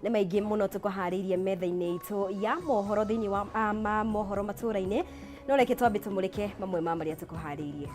Nĩ maingĩ mũno tũkũharĩirie metha-inĩ itũ ya mohoro thĩinĩ wa ma mohoro matũra-inĩ, no reke twambe tũmũrĩke mamwe ma marĩa tũkũharĩirie.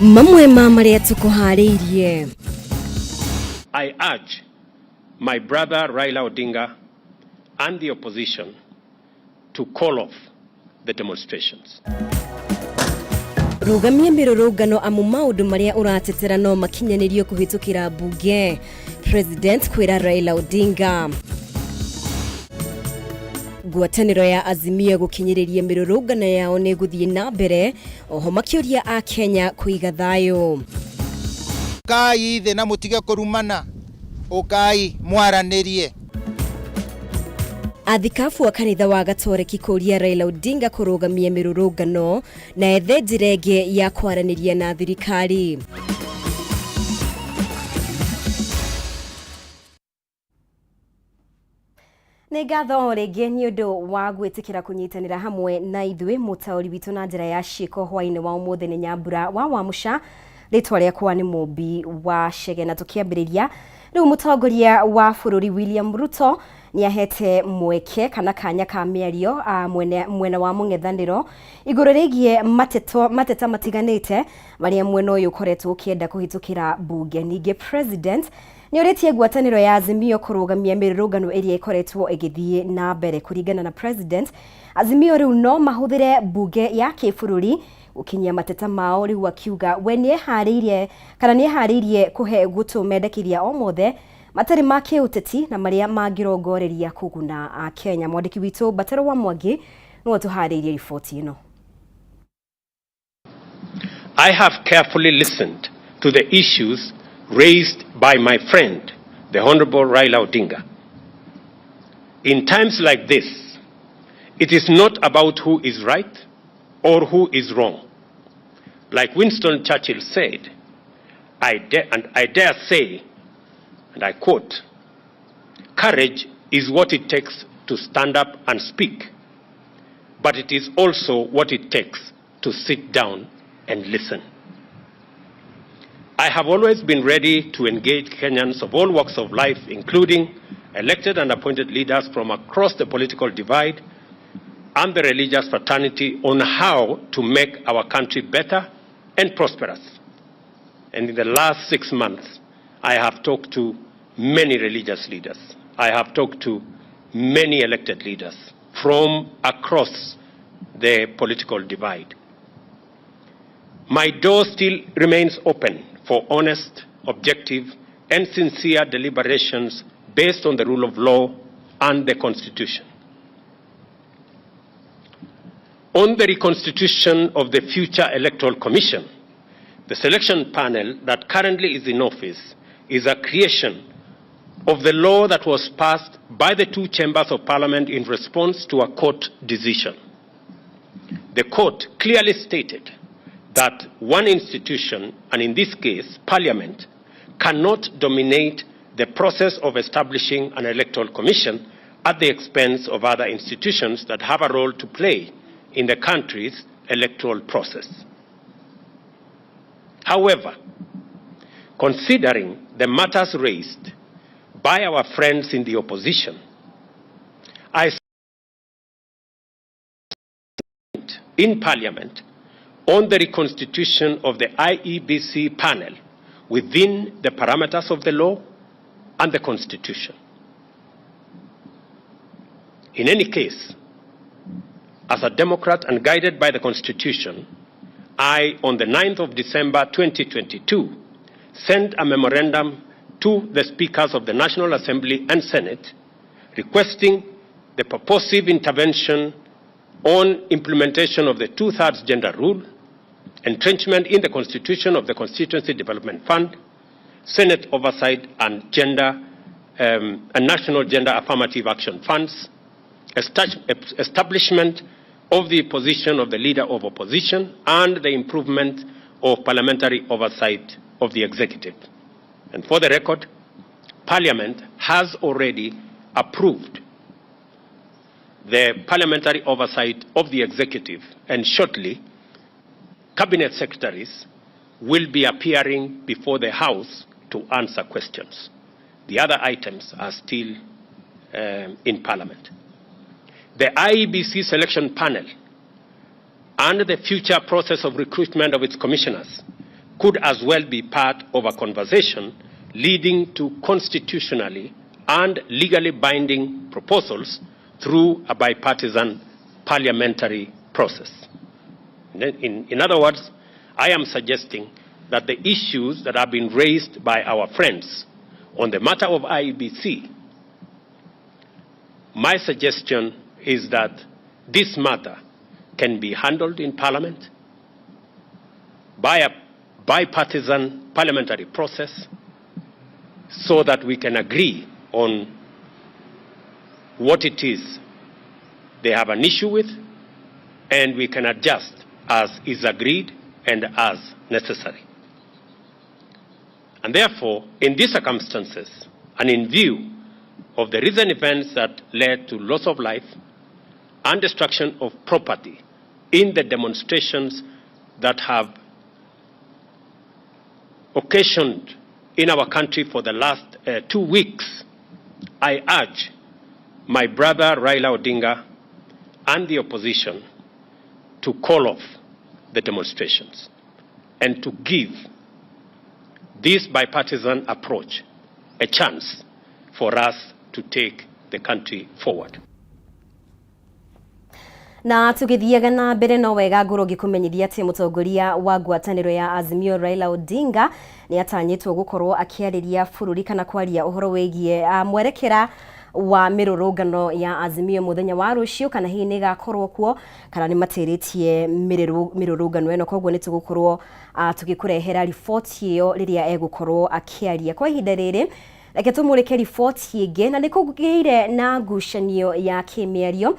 Mamwe ma marĩa tũkũharĩirie. I urge my brother Raila Odinga and the opposition to call off the demonstrations. Rũgamia mĩrũrũngano amu maũndũ marĩa ũratetera no makinyanĩrio kũhĩtũkĩra mbunge. President kwĩra Raila Odinga. Ngwatanĩro ya Azimio gũkinyĩrĩria mĩrũrũngano yao nĩ gũthiĩ na mbere, oho makĩũria a Kenya kũiga thayũ. Ũkai thĩ na mũtige kũrumana, ũkai mwaranĩrie. Athikabu a kanitha wa Gatoreki kũria Raila Odinga kũrũgamia mĩrũrũngano na ethe njĩra ĩngĩ ya kwaranĩria na thirikari. Nĩ ngatho rĩngĩ nĩ ũndũ wa gwĩtĩkĩra kũnyitanĩra hamwe na ithuĩ. Mũtaũri witũ na njĩra ya ciĩko hwainĩ wa ũmũthĩ nĩ Nyambura wa Wamũca, rĩtwa rĩakwa nĩ Mũmbi wa Chege. Na tũkĩambĩrĩria rĩu, mũtongoria wa bũrũri William Ruto nĩ ahete mweke kana kanya ka mĩario mwena wa mũng'ethanĩro igũrũ rĩgiĩ mateta matiganĩte marĩa mwena ũyũ ũkoretwo ũkĩenda kũhĩtũkĩra mbunge. Ningĩ president nĩ ũrĩtie ngwatanĩro ya Azimio kũrũgamia mĩrũrũngano ĩrĩa ĩkoretwo ĩgĩthiĩ na mbere. Kũringana na president, Azimio rĩu no mahũthĩre mbunge ya kĩbũrũri gũkinyia mateta mao, rĩu akiuga we nĩeharĩirie kana nĩeharĩirie kũhe gũtũ mendekithia o mothe matarĩ ma kĩũteti na marĩa mangĩrongoreria kũguna a Kenya. Mwandĩki witũ Batero wa Mwangi nĩwe ũtũharĩirie riboti ĩno. I have carefully listened to the issues raised by my friend, the Honorable Raila Odinga. In times like this, it is not about who is right or who is wrong. Like Winston Churchill said, and I dare say, and I quote, "Courage is what it takes to stand up and speak, but it is also what it takes to sit down and listen." I have always been ready to engage Kenyans of all walks of life, including elected and appointed leaders from across the political divide and the religious fraternity, on how to make our country better and prosperous. And in the last 6 months, I have talked to many religious leaders. I have talked to many elected leaders from across the political divide. My door still remains open for honest, objective, and sincere deliberations based on the rule of law and the Constitution. On the reconstitution of the future Electoral Commission, the selection panel that currently is in office is a creation of the law that was passed by the two chambers of parliament in response to a court decision. The court clearly stated that one institution, and in this case, parliament, cannot dominate the process of establishing an electoral commission at the expense of other institutions that have a role to play in the country's electoral process. However, considering the matters raised by our friends in the opposition, I in Parliament on the reconstitution of the IEBC panel within the parameters of the law and the Constitution. In any case, as a Democrat and guided by the Constitution, I, on the 9th of December 2022, sent a memorandum to the speakers of the National Assembly and Senate requesting the purposive intervention on implementation of the two-thirds gender rule, entrenchment in the Constitution of the Constituency Development Fund, Senate oversight and gender and National Gender Affirmative Action Funds, establishment of the position of the leader of opposition, and the improvement of parliamentary oversight of the executive. And for the record, Parliament has already approved the parliamentary oversight of the executive, and shortly, cabinet secretaries will be appearing before the House to answer questions. The other items are still in Parliament. The IEBC selection panel and the future process of recruitment of its commissioners could as well be part of a conversation leading to constitutionally and legally binding proposals through a bipartisan parliamentary process. In other words, I am suggesting that the issues that have been raised by our friends on the matter of IEBC, my suggestion is that this matter can be handled in Parliament by a bipartisan parliamentary process so that we can agree on what it is they have an issue with, and we can adjust as is agreed and as necessary. And therefore, in these circumstances, and in view of the recent events that led to loss of life and destruction of property in the demonstrations that have occasioned in our country for the last 2 weeks, I urge my brother Raila Odinga and the opposition to call off the demonstrations and to give this bipartisan approach a chance for us to take the country forward. Na tugithiaga na mbere, no wega ngũrwo ngĩkũmenyithia atĩ mũtongoria wa ngwatanĩro ya Azimio Raila Odinga nĩ atanyĩtwo gũkorwo akĩarĩria bũrũri kana kwaria ũhoro wĩgiĩ mwerekera wa mĩrũrũngano ya Azimio mũthenya wa rũciũ, kana hihi nĩ ĩgakorwo kuo kana nĩ matĩrĩtie mĩrũrũngano ĩno. Koguo nĩ tũgũkorwo tũgĩkũrehera riboti ĩyo rĩrĩa egũkorwo akĩaria. Kwa ihinda rĩrĩ, reke tũmũrĩke riboti ĩngĩ, na nĩ kũgĩire na ngucanio ya kĩmĩario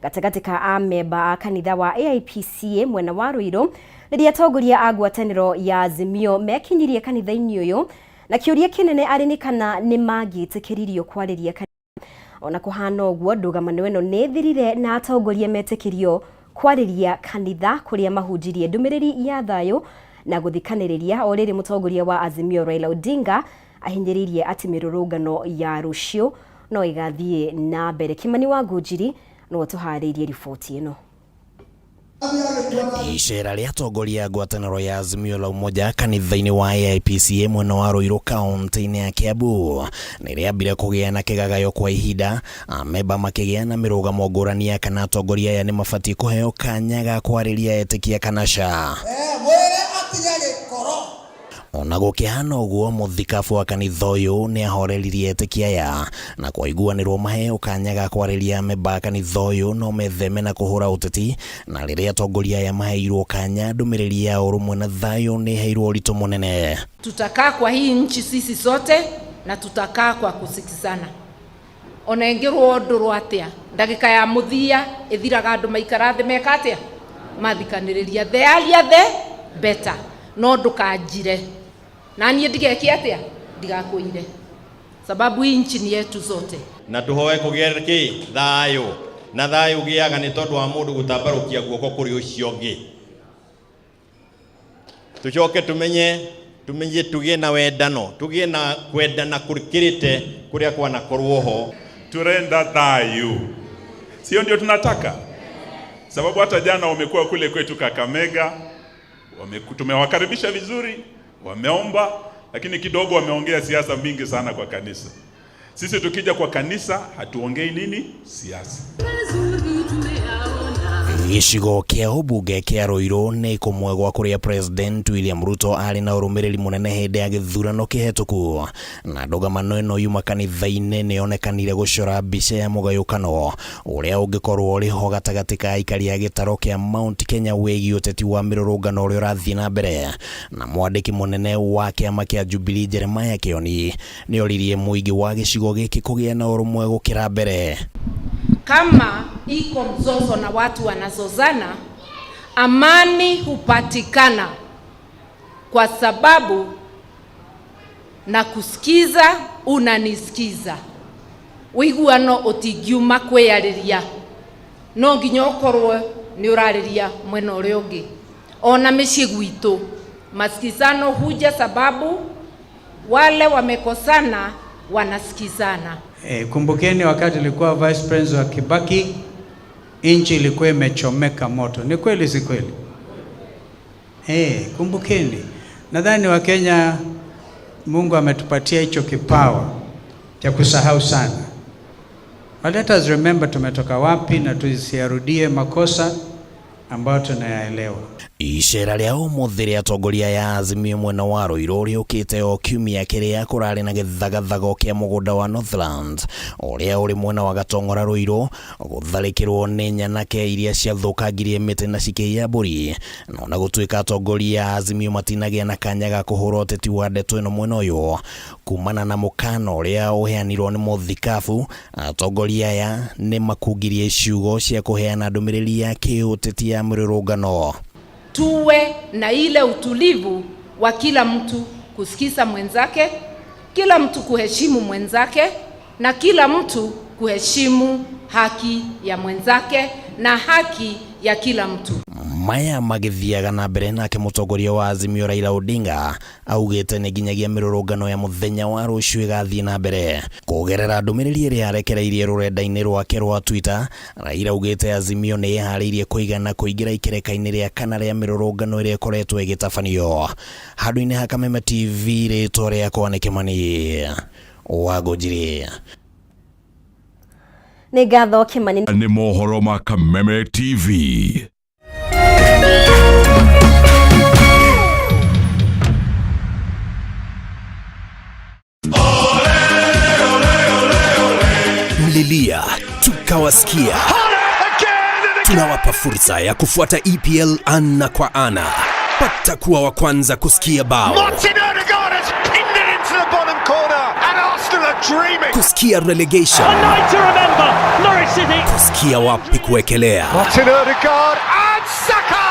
gatagatĩ ka amemba a kanitha wa AIPCA mwena wa Ruiru rĩrĩa atongoria a ngwatanĩro ya Azimio mekinyirie kanitha-inĩ ũyũ, na kĩũria kĩnene arĩ nĩ kana nĩ mangĩtĩkĩririo kwarĩria. Ona kũhana ũguo, ndũgamano ĩno nĩ ĩthirire na atongoria metĩkĩrio kwarĩria kanitha, kũrĩa mahunjirie ndũmĩrĩri ya thayũ na gũthikanĩrĩria, o rĩrĩ mũtongoria wa Azimio Raila Odinga ahinyĩrĩirie atĩ mĩrũrũngano ya rũciũ no ĩgathiĩ na mbere. Kimani wa Ngũnjiri nĩwe tũharĩirie riboti ĩno. Icera rĩa atongoria a ngwatanĩro ya Azimio la Umoja kanitha-inĩ wa AIPCA mwena wa Ruiru kaunti-inĩ ya Kiambu nĩ rĩambire kũgĩa na kĩgagayo kwa ihinda, amemba makĩgĩa na mĩrũgamo ngũrani ya kana atongoria aya nĩ mabatiĩ kũheo kanya ga kwarĩria etĩkia kana ca. Mwĩre atige gĩkoro. Ona gũkĩhana ũguo, mũthikabu wa kanitha ũyũ nĩ ahoreririe etĩkia aya na kũiguanĩrwo maheo kanya ga kwarĩria amemba a kanitha ũyũ no metheme na kũhũra ũteti. Na rĩrĩa atongoria aya maheirwo kanya, ndũmĩrĩri ya ũrũmwe na thayũ nĩ ĩheirwo ũritũ mũnene. Tutakaa kwa hii nchi sisi sote na tutakaa kwa kusikizana. Ona ingĩrwo ndũrwo atĩa, ndagĩka ya mũthia ĩthiraga andũ maikara thĩ meka atĩa, mathikanĩrĩria. The earlier the better. No ndũkanjire na niĩ ndigeke atĩa, ndigakũire, sababu hii nchi ni yetu zote. Na tuhoe kũgĩe kĩ thayũ, na thayũ ũgĩaga nĩ tondũ wa mũndũ gũtambarũkia guoko kũrĩ ũcio ũngĩ. Tũcoke tũmenye tũgĩe na wendano, tũgĩe na kwendana kũrĩkĩrĩte kũrĩa kwanakorwo ho. Turenda thayu, sio ndio tunataka? Sababu hata jana wamekuwa kule kwetu Kakamega, tumewakaribisha vizuri, wameomba, lakini kidogo wameongea siasa mingi sana kwa kanisa. Sisi tukija kwa kanisa hatuongei nini siasa. Gĩcigo kĩa ũmbunge kĩa Ruiru nĩ kũmwe gwa kũrĩa President William Ruto arĩ na ũrũmĩrĩri mũnene hĩndĩ ya gĩthurano kĩhetũku, na ndũgamano ĩno yuma kanitha-inĩ nĩ yonekanire gũcora mbica ya mũgayũkano ũrĩa ũngĩkorwo ũrĩ ho gatagatĩ ka aikari a gĩtaro kĩa Mount Kenya wĩgiĩ ũteti wa mĩrũrũngano ũrĩa ũrathiĩ na mbere. Na mwandĩki mũnene wa kĩama kĩa Jubilee Jeremiah Kioni nĩ oririe mũingĩ wa gĩcigo gĩkĩ kũgĩa na ũrũmwe gũkĩra mbere. Kama iko mzozo na watu wanazozana, amani hupatikana kwa sababu na kusikiza unanisikiza. Wiguano utingiuma kwiyariria. No nginya ũkorwo nĩ ũrarĩria mwena ũrĩa ũngĩ. Ona mĩciĩ gwitũ masikizano huja sababu wale wamekosana wanasikizana. Kumbukeni wakati ilikuwa vice president wa Kibaki, nchi ilikuwa imechomeka moto. Ni kweli si kweli? Kumbukeni. Nadhani Wakenya Mungu ametupatia hicho kipawa cha kusahau sana. But let us remember tumetoka wapi na tusiarudie makosa ambayo tunayaelewa. Icera rĩa ũmũthĩ rĩa atongoria ya Azimio mwena wa Ruiru rĩũkĩte o kiumia kĩrĩa kũrarĩ na gĩthagathago kĩa mũgũnda wa Northlands ũrĩa ũrĩ mwena wa Gatong'ora Ruiru gũtharĩkĩrwo nĩ nyanake iria ciathũkangirie mĩtĩ na cikĩiya mbũri. No na gũtuĩka atongoria a Azimio matinagĩa na kanya ga kũhũra ũteti wa ndeto ĩno mwena ũyũ kumana na mũkana ũrĩa ũheanirwo nĩ mũthikabu, atongoria aya nĩ makungirie ciugo cia kũheana ndũmĩrĩri ya kĩũteti ya mĩrũrũngano. Tuwe na ile utulivu wa kila mtu kusikiza mwenzake, kila mtu kuheshimu mwenzake, na kila mtu kuheshimu haki ya mwenzake na haki ya kila mtu. Maya magĩthiaga na mbere nake mũtongoria wa Azimio Raila Odinga augĩte nĩ nginyagia mĩrũrũngano ya mũthenya wa rũciũ ĩgathiĩ na mbere. Kũgerera ndũmĩrĩri ĩrĩa arekereirie rũrenda-inĩ rwake rwa Twitter, Raila augĩte Azimio nĩ ĩharĩirie kũigana kũingĩra ikereka-inĩ rĩa kana rĩa mĩrũrũngano ĩrĩa ĩkoretwo ĩgĩtabanio. Handũ-inĩ ha Kameme TV, rĩtwa rĩakwa nĩ Kĩmani wa Ngũnjiri. Nĩ ngatho Kĩmani. Nĩ mohoro ma Kameme TV. Mlilia tukawasikia. Tunawapa fursa ya kufuata EPL ana kwa ana. Pata kuwa wa kwanza kusikia bao, Martin Odegaard has pinned it into the bottom corner and Arsenal are dreaming. Kusikia relegation, A night to remember, Norwich City. Kusikia wapi kuwekelea. Martin Odegaard and Saka.